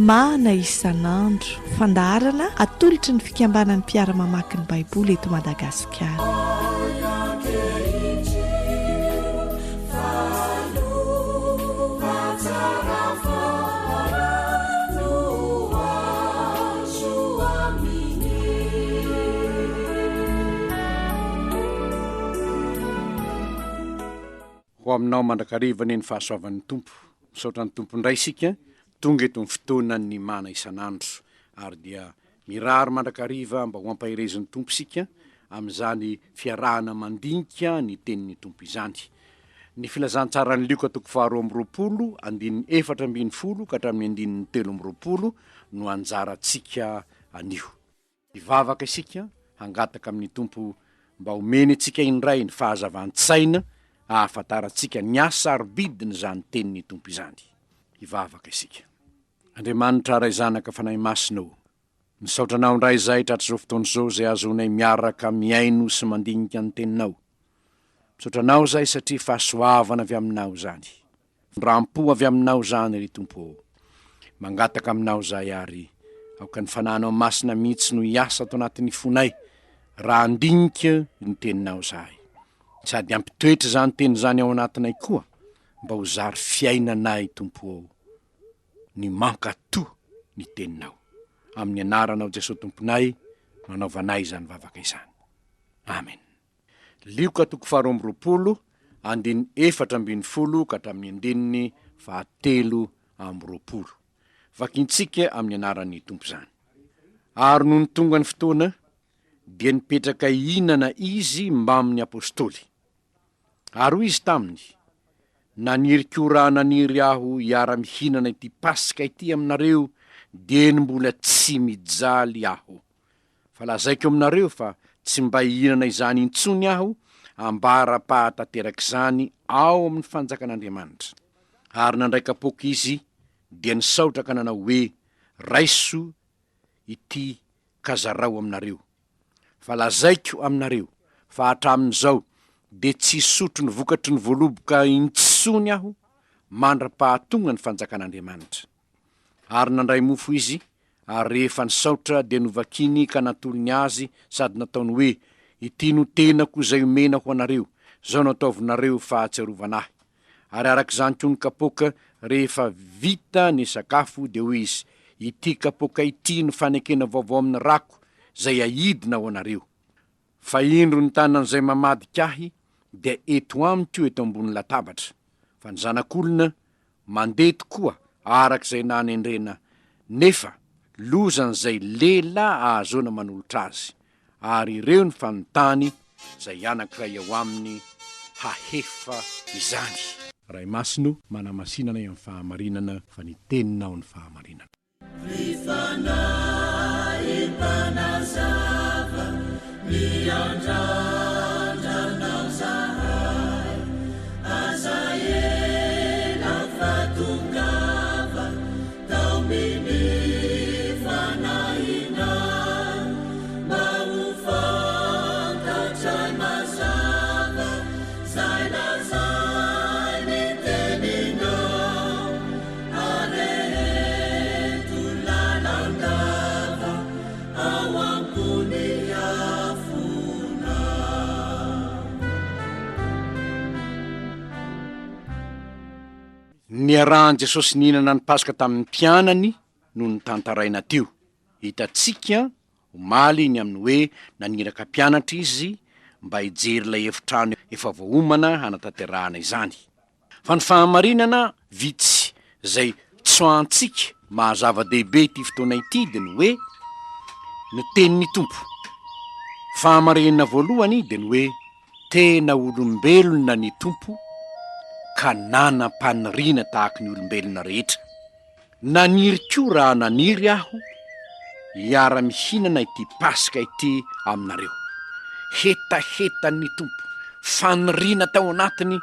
Mana isan'andro, fandaharana atolotry ny fikambanan'ny mpiara-mamaky ny Baiboly eto Madagasikara. Ho aminao mandrakariva anie ny fahasoavan'ny Tompo. Misaotra ny Tompo indray isika tonga eto amin'ny fotoanan'ny mana isan'andro ary dia mirary mandrakariva mba ho ampaherezin'ny Tompo isika amin'izany fiarahana mandinika ny tenin'ny Tompo izany. Ny filazantsaran'i Lioka toko faharoa 22 andininy 14 ka hatramin'ny andininy 23 no anjarantsika anio. Hivavaka isika hangataka amin'ny Tompo mba homeny antsika indray ny fahazavan-tsaina ahafantarantsika ny hasarobidin'izany tenin'ny Tompo izany. Hivavaka isika. Andriamanitra Ray Zanaka Fanahy Masina ô, misaotra Anao indray izahay tratr'izao fotoana izao izay ahazoanay miaraka mihaino sy mandinika ny Teninao. Misaotra Anao izahay satria fahasoavana avy Aminao izany. Famindram-po avy Aminao izany, ry Tompo ô. Mangataka Aminao izahay ary aoka ny Fanahinao Masina mihitsy no hiasa ato anatin'ny fonay raha handinika ny Teninao izahay. Sady hampitoetra izany Teny izany ao anatinay koa mba ho zary fiainanay, Tompo ô, ny mankatò ny Teninao. Amin'ny Anaranao Jesoa Tomponay no anaovanay izany vavaka izany. Amen. Lioka toko faharoa amby 20, andininy 14 ka hatramin'ny andininy fahatelo amby 20. Vakintsika amin'ny anaran'ny Tompo izany. Ary nony tonga ny fotoana, dia nipetraka hihinana izy mbamin'ny apostoly. Ary hoy izy taminy, Naniry koa raha naniry aho hiara-mihinana ity Paska ity aminareo dieny mbola tsy mijaly aho. Fa lazaiko aminareo fa tsy mba hihinana izany intsony aho ambara-pahatanterak'izany ao amin'ny fanjakan'Andriamanitra. Ary nandray kapoaka izy, dia nisaotra ka nanao hoe, Raiso ity ka zarao aminareo. Fa lazaiko aminareo fa hatramin'izao dia tsy hisotro ny vokatry ny voaloboka intsony aho mandra-pahatonga ny fanjakan'Andriamanitra. Ary nandray mofo izy, ary rehefa nisaotra dia novakiny ka natolony azy sady nataony hoe, Ity no tenako izay omena ho anareo, izao no ataovinareo fahatsiarovana ahy. Ary araka izany koa ny kapoaka, rehefa vita ny sakafo dia hoy izy, Ity kapoaka ity no fanekena vaovao amin'ny rako izay ahidina ho anareo. Fa indro ny tanan'izay mamadika ahy dia eto amiko eto ambony latabatra, fa ny Zanak'olona mandeha tokoa araka izay nanendrena, nefa lozan'izay lela ahazoana manolotra azy, ary ireo ny fanontany izay anankiray ao aminy hahefa izany. Ray Masina o, manamasina anay amin'ny fahamarinana, fa ny Teninao ny fahamarinana. Ry Fanahy Mpanazava, miandrandra Anao zahay, aza ela fa tongava, taomin'ny Fanahinao, mba ho fantatray mazava 'zay lazain'ny Teninao. Areheto lalandava ao am-pon'ny afonao. Niarahan'i Jesosy nihinana ny Paska tamin'ny mpianany no notantaraina teo. Hitantsika Omaly ny amin'ny hoe naniraka mpianatra izy mba hijery ilay efitrano efa voaomana hanatanterahana izany. Fa ny fahamarinana vitsy izay tsoahantsika maha zava-dehibe ity fotoana ity dia ny hoe ny tenin'ny Tompo. Fahamarinana voalohany dia ny hoe tena olombelona ny Tompo ka nanam-paniriana tahaky ny olombelona rehetra. Naniry koa raha naniry aho hiara-mihinana ity Paska ity aminareo. Hetahetan'ny Tompo, faniriana tao anatiny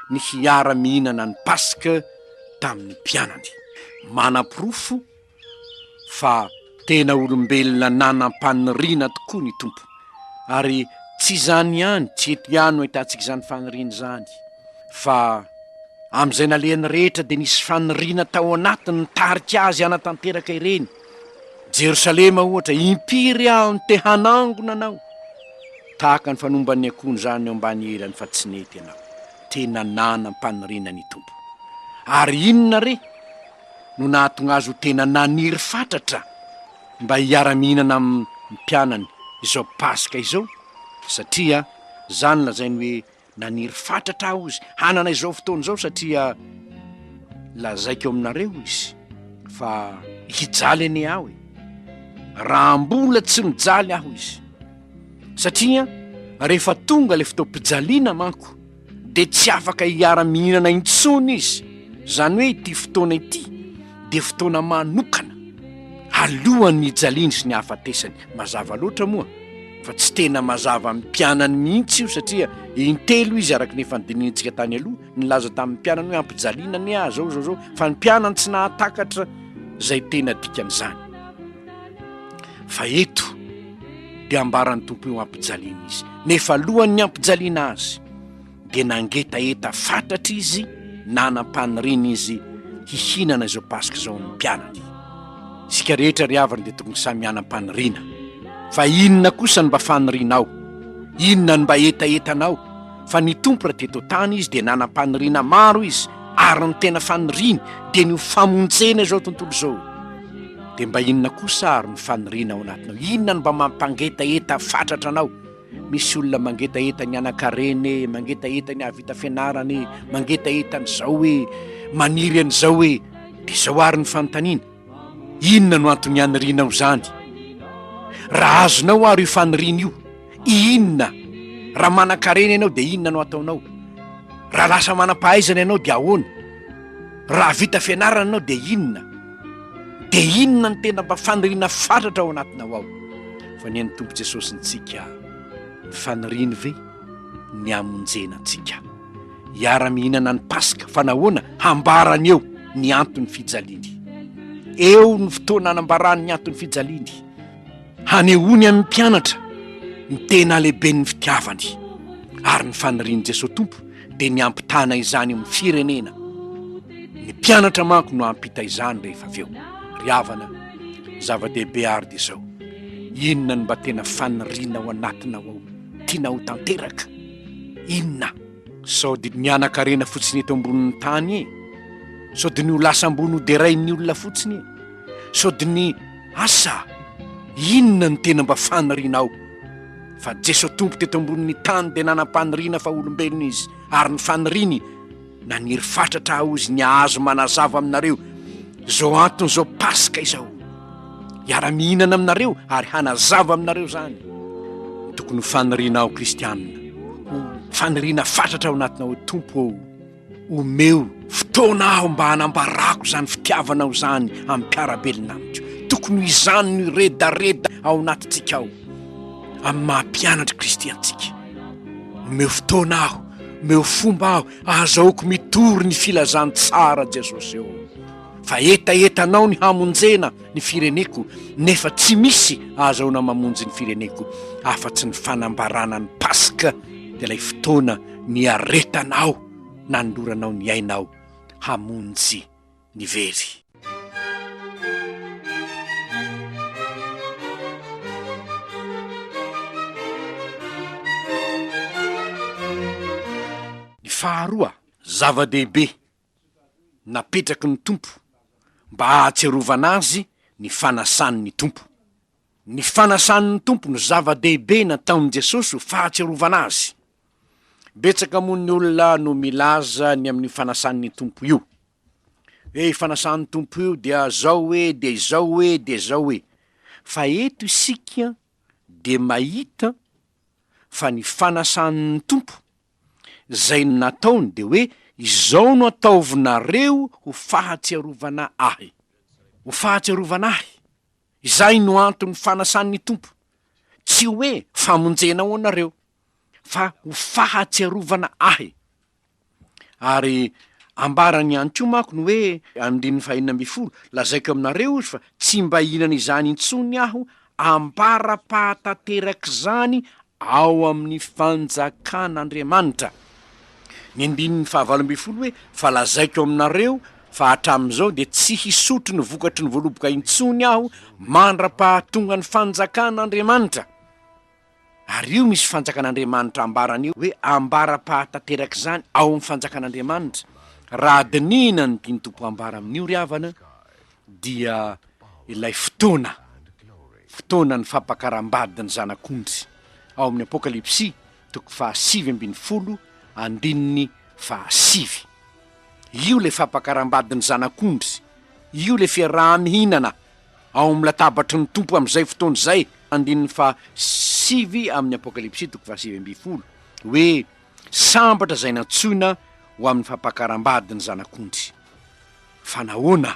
ny hiara-mihinana ny Paska tamin'ny mpianany. Manaporofo fa tena olombelona nanam-paniriana tokoa ny Tompo. Ary tsy izany ihany, tsy eto ihany no ahitantsika izany faniriana izany, fa. Amin'izay nalehany rehetra dia nisy faniriana tao anatiny nitarika azy hanatanteraka ireny. Jerosalema ohatra, impiry aho no te hanangona anao. Tahaka ny fanomban'ny akoho ny zanany eo ambany elany fa tsy nety ianao. Tena nanam-paniriana ny Tompo. Ary inona re no nahatonga azy ho tena naniry fatratra mba hiara-mihinana amin'ny mpianany izao Paska izao? Satria izany lazainy hoe Naniry fatratra aho izy hanana izao fotoana izao satria lazaiko aminareo izy fa hijaly anie aho e. Raha mbola tsy mijaly aho izy. Satria rehefa tonga ilay fotoam-pijaliana manko dia tsy afaka hiara-mihinana intsony izy. Izany hoe ity fotoana ity dia fotoana manokana alohan'ny hijaliany sy ny hahafatesany. Mazava loatra moa fa tsy tena mazava amin'ny mpianany mihitsy io satria intelo izy araka ny efa nodinihintsika tany aloha nilaza tamin'ny mpianany hoe ampijaliana anie aho zao zao zao fa ny mpianany tsy nahatakatra izay tena dikan'izany. Fa eto dia ambaran'ny Tompo eo ampijaliana izy nefa alohan'ny ampijaliana azy dia nangetaheta fatratra izy, nanam-paniriana izy hihinana izao Paska izao amin'ny mpianany. Isika rehetra ry havana dia tokony samy hanam-paniriana. Fa inona kosa no mba fanirianao? Inona no mba hetahetanao? Fa ny Tompo raha teto an-tany izy dia nanam-paniriana maro izy, ary ny tena faniriany dia ny ho famonjena izao tontolo izao. Dia mba inona kosa ary no faniriana ao anatinao? Inona no mba mampangetaheta fatratra anao? Misy olona mangetaheta ny hanan-karena e, mangetaheta ny hahavita fianarana e, mangetaheta an'izao e, maniry an'izao e. Dia izao àry ny fanontaniana, inona no antony hanirianao izany? Raha azonao àry io faniriana io, inona? Raha manan-karena ianao dia inona no hataonao? Raha lasa manam-pahaizana ianao dia ahoana? Raha vita fianarana ianao dia inona? Dia inona no tena mba faniriana fatratra ao anatinao ao? Fa ny an'ny Tompo Jesosy ntsika, ny faniriany ve? Ny hamonjena antsika. Hiara-mihinana ny Paska, fa nahoana? Hambarany eo ny anton'ny fijaliany. Eo ny fotoana hanambarany ny anton'ny fijaliany. Hanehoany amin'ny mpianatra ny tena halehiben'ny fitiavany. Ary ny fanirian'i Jesoa Tompo dia ny hampitana izany amin'ny firenena. Ny mpianatra manko no hampita izany rehefa avy eo. Ry havana, zava-dehibe àry dia izao, inona no mba tena faniriana ao anatinao ao, tianao ho tanteraka? Inona? Sao dia ny hanan-karena fotsiny eto ambonin'ny tany e? Sao dia ny ho lasa ambony ho derain'ny olona fotsiny e? Sao dia ny asa? Inona no tena mba fanirianao? Fa Jeso Tompo teto ambonin'ny tany dia nanam-paniriana fa olombelona Izy, ary ny faniriany, naniry fatratra aho Izy ny hahazo manazava aminareo izao anton'izao Paska izao. Hiara-mihinana aminareo ary hanazava aminareo izany. Ny tokony ho fanirianao kristiana, ho faniriana fatratra ao anatinao hoe Tompo ô, Omeo fotoana aho mba hanambarako izany fitiavanao izany amin'ny mpiara-belona amiko. Tokony ho izany no hiredareda ao anatintsika ao, amin'ny maha mpianatr'i Kristy antsika. Omeo fotoana aho, omeo fomba aho ahazahoako mitory ny filazantsara Jesosy ô. Fa hetahetanao ny hamonjena ny fireneko, nefa tsy misy ahazahoana mamonjy ny fireneko afa-tsy ny fanambarana ny Paska, dia ilay fotoana niaretanao nanoloranao ny ainao hamonjy ny very. Ny faharoa, zava-dehibe napetraky ny Tompo mba hahatsiarovana azy ny fanasan'ny Tompo. Ny fanasan'ny Tompo no zava-dehibe nataon'i Jesosy ho fahatsiarovana azy. Betsaka moa ny olona no milaza ny amin'io fanasan'ny Tompo io. Hoe fanasan'ny Tompo io dia zao hoe, dia izao hoe, dia izao hoe. Fa eto isika dia mahita fa ny fanasan'ny Tompo izay nataony dia hoe izao no ataovinareo ho fahatsiarovana ahy. Ho fahatsiarovana ahy. Izay no anton'ny fanasan'ny Tompo. Tsy hoe famonjena ho anareo, fa ho fahatsiarovana ahy. Ary ambarany ihany koa manko ny hoe, andininy fahenina ambinifolo, lazaiko aminareo izy fa tsy mba hihinana izany intsony aho ambara-pahatanterak'izany ao amin'ny fanjakan'Andriamanitra. Ny andininy fahavalo ambinifolo hoe, Fa lazaiko aminareo fa hatramin'izao dia tsy hisotro ny vokatry ny voaloboka intsony aho mandra-pahatonga ny fanjakan'Andriamanitra. Ary io misy fanjakan'Andriamanitra ambarany io hoe ambara-pahatanterak'izany ao amin'ny fanjakan'Andriamanitra. Raha dinihina ny tian'ny Tompo ambara amin'io ry havana dia ilay fotoana, fotoanan'ny fampakaram-bady ny Zanak'ondry ao amin'ny Apokalypsy toko fahasivy ambinifolo andininy fahasivy. Io ilay fampakaram-bady ny Zanak'ondry, io ilay fiaraha-mihinana ao amin'ny latabatry ny Tompo amin'izay fotoana izay, andininy faha sivy amin'ny Apokalypsy toko faha 19, hoe, Sambatra izay nantsoina ho amin'ny fampakaram-bady ny Zanak'ondry. Fa nahoana?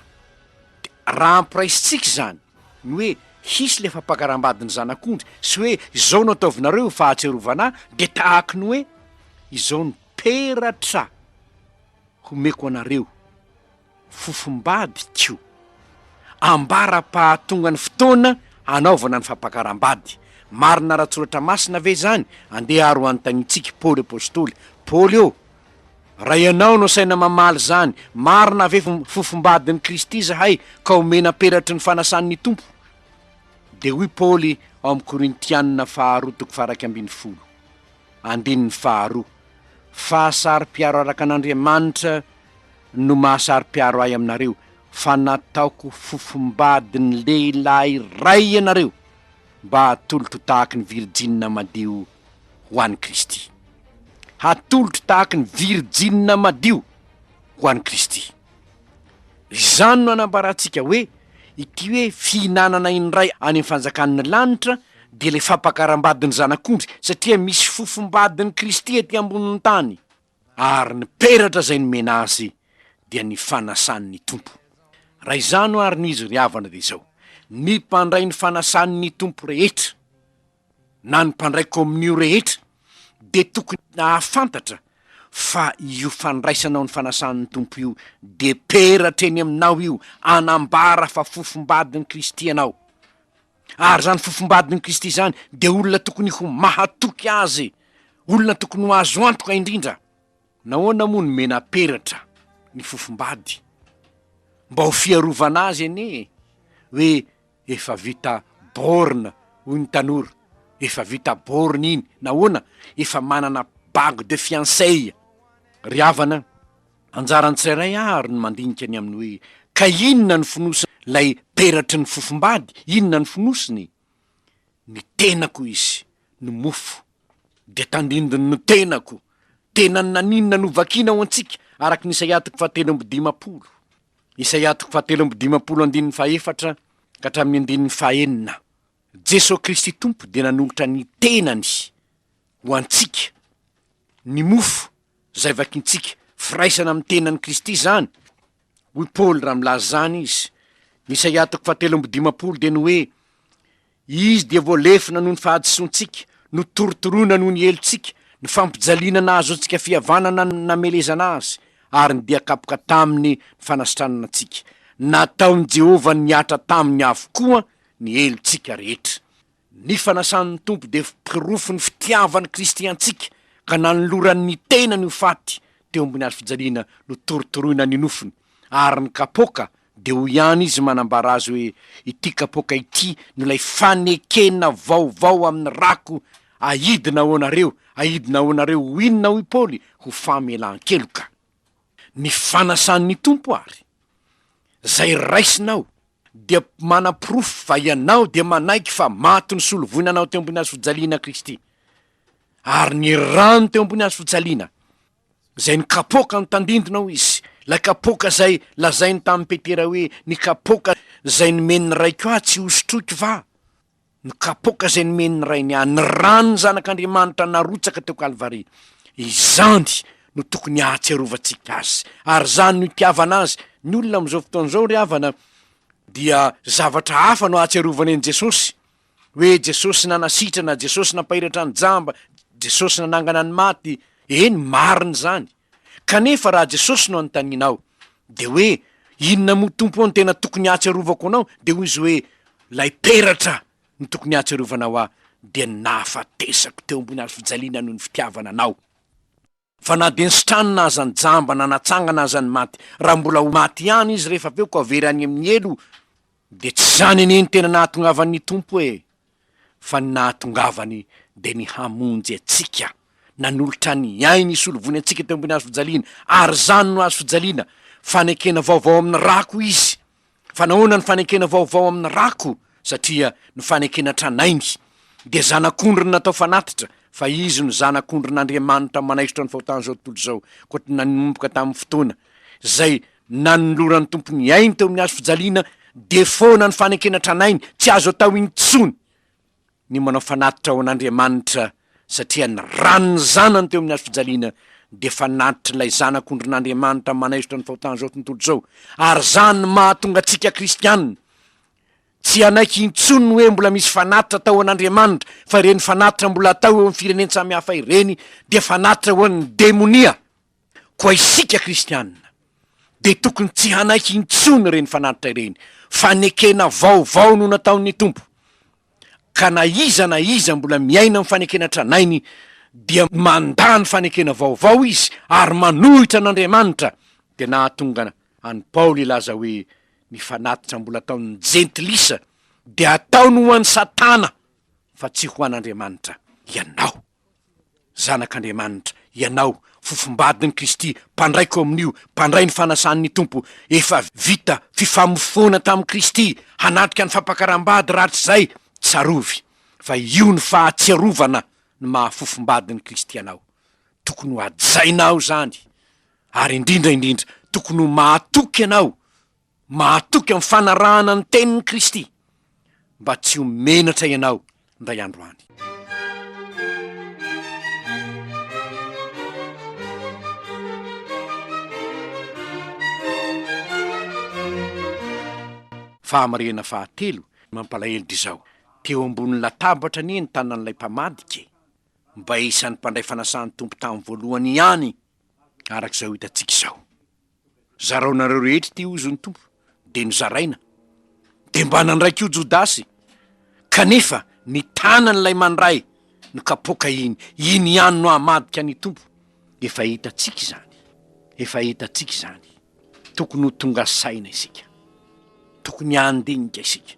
Dia raha ampiraisintsika izany, ny hoe hisy ilay fampakaram-bady ny Zanak'ondry, sy hoe izao no ataovinareo ho fahatsiarovana ahy, dia tahaky ny hoe izao no peratra homeko anareo. fofombadiko, ambara-pahatonga ny fotoana hanaovana ny fampakaram-bady. Marina ara-tsoratra masina ve izany? Andeha ary ho anontaniantsika Paoly Apostoly. Paoly ô, raha ianao no asaina mamaly izany, marina ve fofombadin'i Kristy izahay ka omena peratry ny fanasan'ny Tompo? Dia hoy Paoly ao amin'ny Korintianina faharoa toko faha 11, andininy faharoa, Fa saro-piaro araka an'Andriamanitra no maha-saro-piaro ahy aminareo, fa nataoko fofombadin'ny lehilahy iray ianareo, mba hatolotro tahaky ny virjinina madio ho an'i Kristy. Hatolotro tahaky ny virjinina madio ho an'i Kristy. Izany no anambarantsika hoe ity hoe fihinanana indray any amin'ny fanjakan'ny lanitra dia ilay fampakaram-badin'ny Zanak'ondry, satria misy fofombadin'i Kristy ety ambonin'ny tany. Ary ny peratra izay nomena azy dia ny fanasan' ny Tompo. Raha izany ary no izy ry havana dia izao, ny mpandray ny fanasan' ny Tompo rehetra, na ny mpandray kominio rehetra, dia tokony hahafantatra fa io fandraisanao ny fanasan' ny Tompo io dia peratra eny aminao io, hanambara fa fofombadin'i Kristy ianao. Ary izany fofombadin'i Kristy izany dia olona tokony ho mahatoky Azy, olona tokony ho azo antoka indrindra. Nahoana moa no mena peratra ny fofombady? Mba ho fiarovana azy anie e! Hoe efa vita borne hoy ny tanora, efa vita borne iny, nahoana? Efa manana bague de fianceilles. Ry havana, Anjaran'ny tsirairay àry ny mandinika ny amin'ny hoe, Ka inona no fonosin'ilay peratry ny fofombady? Inona no fonosiny? Ny tenako izy no mofo, dia tandindon'ny no tenako. Tenany naninona no vakina ho antsika, araka ny Isaia toko fahatelo amby dimampolo. Isaia toko fahatelo amby dimampolo andininy fahefatra ka hatramin'ny andininy fahenina. Jesoa Kristy Tompo dia nanolotra ny tenany ho antsika, ny mofo izay vakintsika, firaisana amin'ny tenan'i Kristy izany, hoy Paoly raha milaza izany izy. Ny Isaia toko fahatelo amby dimampolo dia ny hoe, Izy dia voalefona noho ny fahadisoantsika, notorotoroina noho ny helotsika, ny fampijaliana nahazo antsika fihavanana namelezana azy, ary ny dia kapoka taminy ny fanasitranana antsika. Nataon'i Jehovah nihatra taminy avokoa ny helotsika rehetra. Ny fanasan'ny Tompo dia porofon'ny fitiavan'i Kristy antsika ka nanolorany ny tenany ho faty teo ambony hazo fijaliana notorotoroina ny nofony, ary ny kapoaka dia hoy ihany izy manambara azy hoe ity kapoaka ity no ilay fanekena vaovao amin'ny rako ahidina ho anareo, ahidina ho anareo ho inona hoy Paoly? Ho famelan-keloka. Ny fanasan'ny Tompo ary izay raisinao dia manaporofo fa ianao dia manaiky fa maty nisolo voina anao teo ambony hazo fijaliana Kristy, ary ny rany teo ambony hazo fijaliana izay nikapoka ny tandindona hoy izy, ilay kapoaka izay lazainy tamin'i Petera hoe ny kapoaka izay nomen'ny Raiko ahy tsy hosotroiko va? Ny kapoaka izay nomen'ny Rainy ahy, ny ran'ny Zanak'Andriamanitra narotsaka teo Kalvary, izany no tokony hahatsiarovantsika azy, ary izany no itiavana azy. Ny olona amin'izao fotoana izao ry havana dia zavatra hafa no ahatsiarovany an'i Jesosy, hoe Jesosy nanasitrana, Jesosy nampahiratra ny jamba, Jesosy nanangana ny maty, eny marina izany, Kanefa raha Jesosy no anontanianao, dia hoe, Inona moa Tompo ô no tena tokony hahatsiarovako anao? Dia hoy Izy hoe, Ilay peratra no tokony hahatsiarovanao ahy, dia ny nahafatesako teo ambony hazo fijaliana noho ny fitiavana anao. Fa na dia nisitranina aza ny jamba na natsangana aza ny maty, raha mbola ho maty ihany izy rehefa avy eo ka very any amin'ny helo, dia tsy izany anie ny tena nahatongavan'ny Tompo e! Fa ny nahatongavany dia ny hamonjy antsika, nanolotra ny ainy hisolo voiny antsika teo ambony hazo fijaliana, ary izany no hazo fijaliana, fanekena vaovao amin'ny rako izy. Fa nahoana ny fanekena vaovao amin'ny rako? Satria ny fanekena tranainy dia zanak'ondry natao fanatitra, fa izy no zanak'ondrin'Andriamanitra manaisotra ny fahotan'izao tontolo izao. Koa nanomboka tamin'ny fotoana izay nanoloran'ny Tompo ny ainy teo amin'ny hazo fijaliana dia foana ny fanekena tranainy, tsy azo atao intsony ny manao fanatitra ho an'Andriamanitra satria ny ran'ny Zanany teo amin'ny hazo fijaliana dia fanatitr'ilay Zanak'ondrin'Andriamanitra manaisotra ny fahotan'izao tontolo izao, ary izany no mahatonga antsika kristiana tsy hanaiky intsony ny hoe mbola misy fanatitra atao ho an'Andriamanitra, fa ireny fanatitra mbola atao eo amin'ny firenen-tsamihafa ireny dia fanatitra ho an'ny demonia. Koa isika kristiana dia tokony tsy hanaiky intsony ireny fanatitra ireny. Fanekena vaovao no nataon'ny Tompo, ka na iza na iza mbola miaina amin'ny fanekena tranainy dia mandà ny fanekena vaovao izy ary manohitra an'Andriamanitra, dia nahatonga an'i Paoly hilaza hoe ny fanatitra mbola ataon'ny jentilisa dia ataony ho an'i Satana fa tsy ho an'Andriamanitra. Ianao. Zanak'Andriamanitra, ianao, fofombadin'i Kristy, mpandray komonio, mpandray ny fanasan'ny Tompo, efa vita fifamofoana tamin'i Kristy, hanatrika ny fampakaram-bady rahatrizay, tsarovy fa io ny fahatsiarovana ny maha fofombadin'i Kristy anao. Tokony ho hajainao izany, ary indrindra indrindra, tokony ho mahatoky ianao Mahatoky amin'ny fanarahana ny tenin'i Kristy mba tsy ho menatra ianao indray andro any. Fahamarihana fahatelo mampalahelo dia izao, teo ambony latabatra anie ny tanan'ilay mpamadika e! Mba isan'ny mpandray fanasan'ny Tompo tamin'ny voalohany ihany araka izao hitantsika izao. Zaraonareo rehetra ity hozy ny Tompo, dia nozaraina. Dia mba nandray koa Jodasy, kanefa ny tanan'ilay mandray no kapoaka iny, iny ihany no hamadika ny Tompo. Efa hitantsika izany, efa hitantsika izany. Tokony ho tonga saina isika, tokony handinika isika.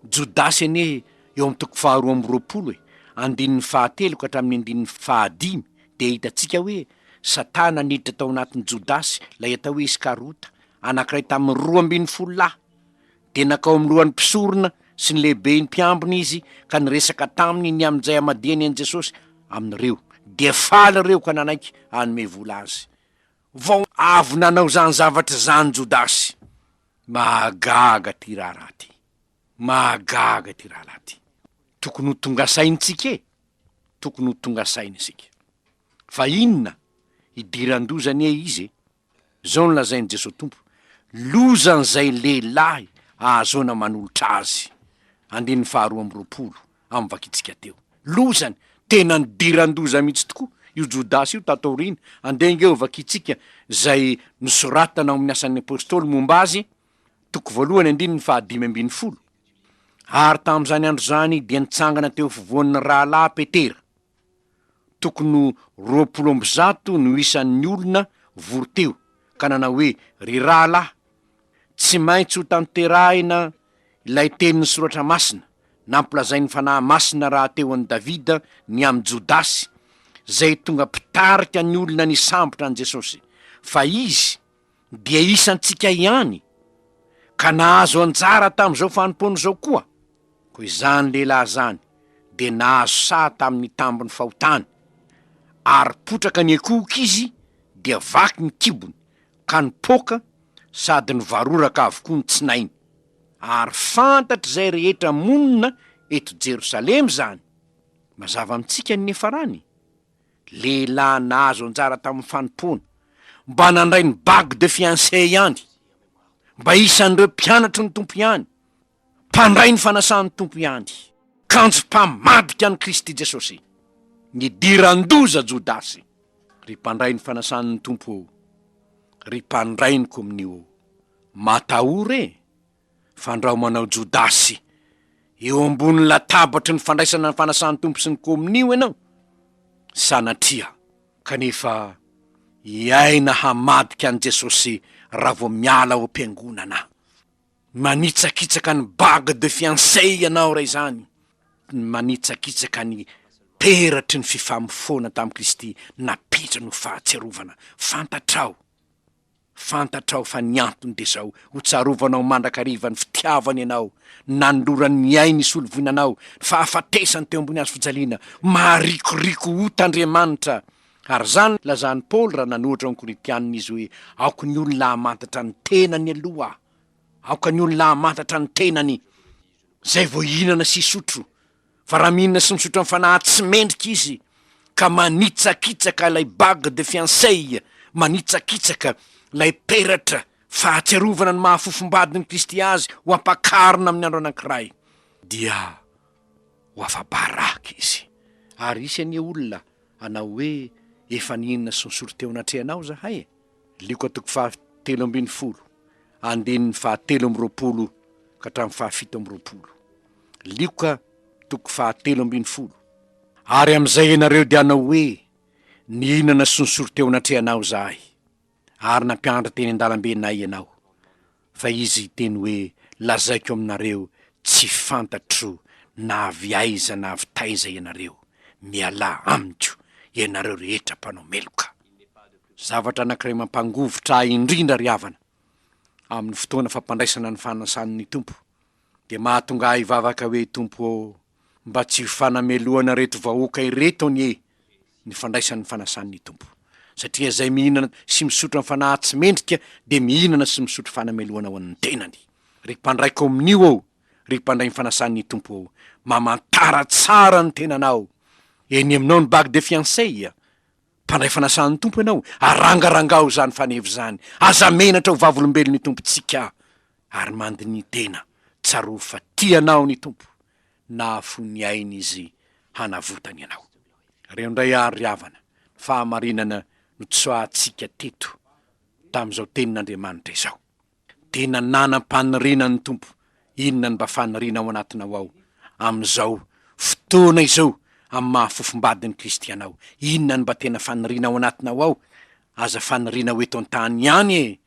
Jodasy anie eo amin'ny toko faharoa amby roapolo e, andininy fahatelo ka hatramin'ny andininy fahadimy dia hitantsika hoe Satana niditra tao anatin'i Jodasy, ilay atao hoe Iskarota, anankiray tamin'ny 12 lahy. Dia nankao amin'ny lohan'ny mpisorona sy ny lehiben'ny mpiambina izy ka niresaka taminy ny amin'izay hamadihany an'i Jesosy amin'ireo. Dia faly ireo ka nanaiky hanome vola azy. Vao avy nanao izany zavatra izany Jodasy. Mahagaga ty raharaha ty. Mahagaga ty rahalahy ty. Tokony ho tonga saintsika e! Tokony ho tonga saina isika. Fa inona? Idiran-doza anie izy e! Zao no lazain'i Jesoa Tompo, Lozan'izay lehilahy ahazoana manolotra azy. Andininy faharoa amby roapolo amin'ny vakintsika teo. Lozany! Tena nidiran-doza mihitsy tokoa io Jodasy io tato aoriana. Andeha ange ho vakintsika izay nosoratana ao amin'ny Asan'ny Apostoly momba azy, toko voalohany andininy faha-15. Ary tamin'izany andro izany dia nitsangana teo afovoan'ny rahalahy Petera. Tokony ho 120 no isan'ny olona vory teo, ka nanao hoe, Ry rahalahy, tsy maintsy ho tanterahina ilay tenin'ny Soratra Masina, nampilazain'ny Fanahy Masina rahateo an'i Davida ny amin'i Jodasy, izay tonga mpitarika ny olona nisambotra an'i Jesosy, fa izy dia isantsika ihany, ka nahazo anjara tamin'izao fanompoana izao koa. Koa izany lehilahy izany dia nahazo saha tamin'ny tambin'ny fahotany, ary potraka niankohoka izy dia vaky ny kibony, ka nipoaka sady nivaroraka avokoa ny tsinainy. Ary fantatr'izay rehetra monina eto Jerosalema izany. Mazava amintsika ny niafarany. Lehilahy nahazo anjara tamin'ny fanompoana, mba nandray ny bague de fiancé ihany, mba isan'ireo mpianatry ny Tompo ihany, mpandray ny fanasan'ny Tompo ihany, kanjo mpamadika an'i Kristy Jesosy. Nidiran-doza Jodasy. Ry mpandray ny fanasan'ny Tompo ô, ry mpandray ny komonio ô, matahora e, fandrao manao Jodasy eo ambony latabatry ny fandraisana ny fanasan'ny Tompo sy ny komonio ianao, sanatria. Kanefa hiaina hamadika an'i Jesosy raha vao miala ao am-piangonana. Manitsakitsaka ny bague de fiancé ianao raha izany. Manitsakitsaka ny peratry ny fifamofoana tamin'i Kristy napetrany ho fahatsiarovana. Fantatrao. Fantatrao fa ny antony dia izao, ho tsarovanao mandrakariva ny fitiavany anao, ny nanolorany ny ainy hisolo voina anao, ny fahafatesany teo ambony hazo fijaliana. Maharikoriko ota Andriamanitra! Ary izany lazan'i Paoly raha nanohatra ny Korintianina izy hoe, Aoka ny olona hamantatra ny tenany aloha. Aoka ny olona hamantatra ny tenany, izay vao hihinana sy hisotro. Fa raha mihinana sy misotro amin'ny fanahy tsy mendrika izy, ka manitsakitsaka ilay bague de fianceilles, manitsakitsaka ilay peratra fahatsiarovana ny maha fofombadin'i Kristy azy ho ampakarina amin'ny andro anankiray, dia ho afa-baraka izy. Ary hisy anie olona hanao hoe, Efa nihinana sy nisotro teo anatrehanao izahay e! Lioka toko fahatelo ambin'ny folo, andininy fahatelo amby roapolo ka hatramin'ny fahafito amby roapolo. Lioka toko fahatelo ambin'ny folo. Ary amin'izay ianareo dia hanao hoe, Nihinana sy nisotro teo anatrehanao izahay, ary nampianatra teny an-dalambenay ianao. Fa izy hiteny hoe, Lazaiko aminareo, tsy fantatro na avy aiza na avy taiza ianareo, mialà amiko, ianareo rehetra mpanao meloka. Zavatra anankiray mampangovitra ahy indrindra ry havana, amin'ny fotoana fampandraisana ny fanasan'ny Tompo, dia mahatonga ahy hivavaka hoe, Tompo ô, mba tsy ho fanamelohana ireto vahoaka ireto anie ny fandraisany ny fanasan'ny Tompo. Satria izay mihinana sy misotro amin'ny fanahy tsy mendrika dia mihinana sy misotro fanamelohana ho an'ny tenany. Ry mpandray komonio ô, ry mpandray ny fanasan'ny Tompo ô, mamantara tsara ny tenanao. Eny aminao ny bague de fianceilles, Mpandray fanasan'ny Tompo ianao, arangarangao izany faneva izany, aza menatra ho vavolombelon'ny Tompontsika, ary mandiniha tena, tsarovy fa tia anao ny Tompo, nahafoy ny ainy Izy hanavotany anao. Reo indray àry ry havana, ny fahamarinana notsoahantsika teto tamin'izao tenin'Andriamanitra izao. Tena nanam-paniriana ny Tompo. Inona no mba faniriana ao anatinao ao amin'izao fotoana izao amin'ny maha fofombadin'i Kristy anao? Inona no mba tena faniriana ao anatinao ao? Aza faniriana ho eto an-tany ihany e,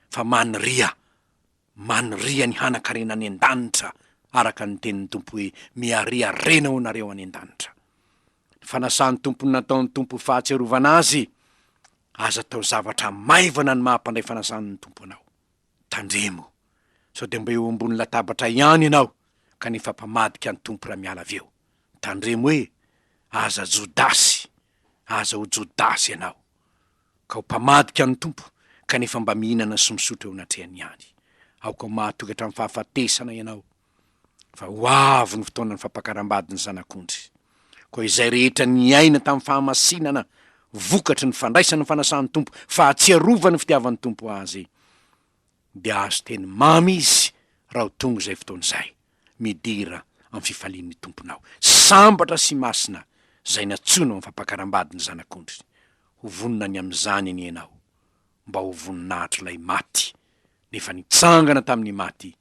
fa maniria, maniria ny hanan-karena any an-danitra, araka ny tenin'ny Tompo hoe, Miharia harena ho anareo any an-danitra. Ny fanasan'ny Tompo no nataon'ny Tompo ho fahatsiarovana Azy. Aza atao zavatra maivana ny maha mpandray fanasan'ny Tompo anao. Tandremo sao dia mba eo ambony latabatra ihany ianao kanefa mpamadika ny Tompo raha miala avy eo. Tandremo hoe aza Jodasy, aza ho Jodasy ianao ka ho mpamadika ny Tompo kanefa mba mihinana sy misotro eo anatrehany ihany. Aoka ho mahatoky hatramin'ny fahafatesana ianao. fa ho avy ny fotoanan'ny fampakaram-bady ny Zanak'ondry. Koa izay rehetra niaina tamin'ny fahamasinana vokatry ny fandraisany ny fanasan'ny Tompo, fahatsiarovany ny fitiavan'ny Tompo azy, dia hahazo teny mamy izy raha ho tonga izay fotoana izay. Midira amin'ny fifalian'ny Tomponao. Sambatra sy masina izay nantsoina ho amin'ny fampakaram-bady ny Zanak'ondry. Ho vonona ny amin'izany anie ianao, mba ho voninahitr'ilay maty nefa nitsangana tamin'ny maty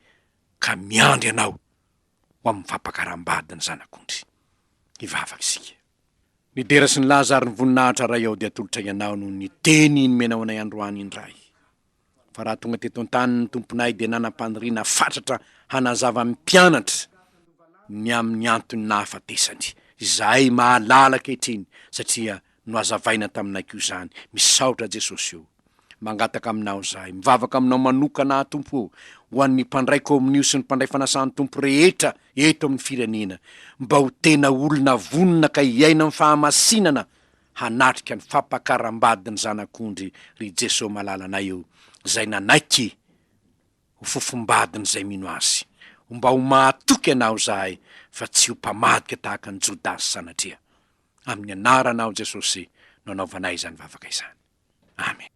ka miandry anao ho amin'ny fampakaram-bady ny Zanak'ondry. Hivavaka isika. Ny dera sy ny laza ary ny voninahitra Ray ao dia atolotray Anao noho ny teny nomenao anay androany indray. Fa raha tonga teto an-tany ny Tomponay dia nanam-paniriana fatratra hanazava amin'ny mpianatra ny amin'ny antony nahafatesany. Izahay mahalala ankehitriny satria nohazavaina taminay koa izany. Misaotra Jesosy o. Mangataka aminao izahay, mivavaka aminao manokana aho Tompo ô, ho an'ny mpandray komonio sy ny mpandray fanasan'ny Tompo rehetra eto amin'ny firenena, mba ho tena olona vonona ka hiaina amin'ny fahamasinana hanatrika ny fampakaram-badin'ny Zanak'ondry ry Jeso malalanay ô, izay nanaiky ho fofombadin'izay mino Azy. Ho mba ho mahatoky Anao izahay fa tsy ho mpamadika tahaka an'i Jodasy sanatria. Amin'ny anaranao Jesosy no anaovanay izany vavaka izany. Amen.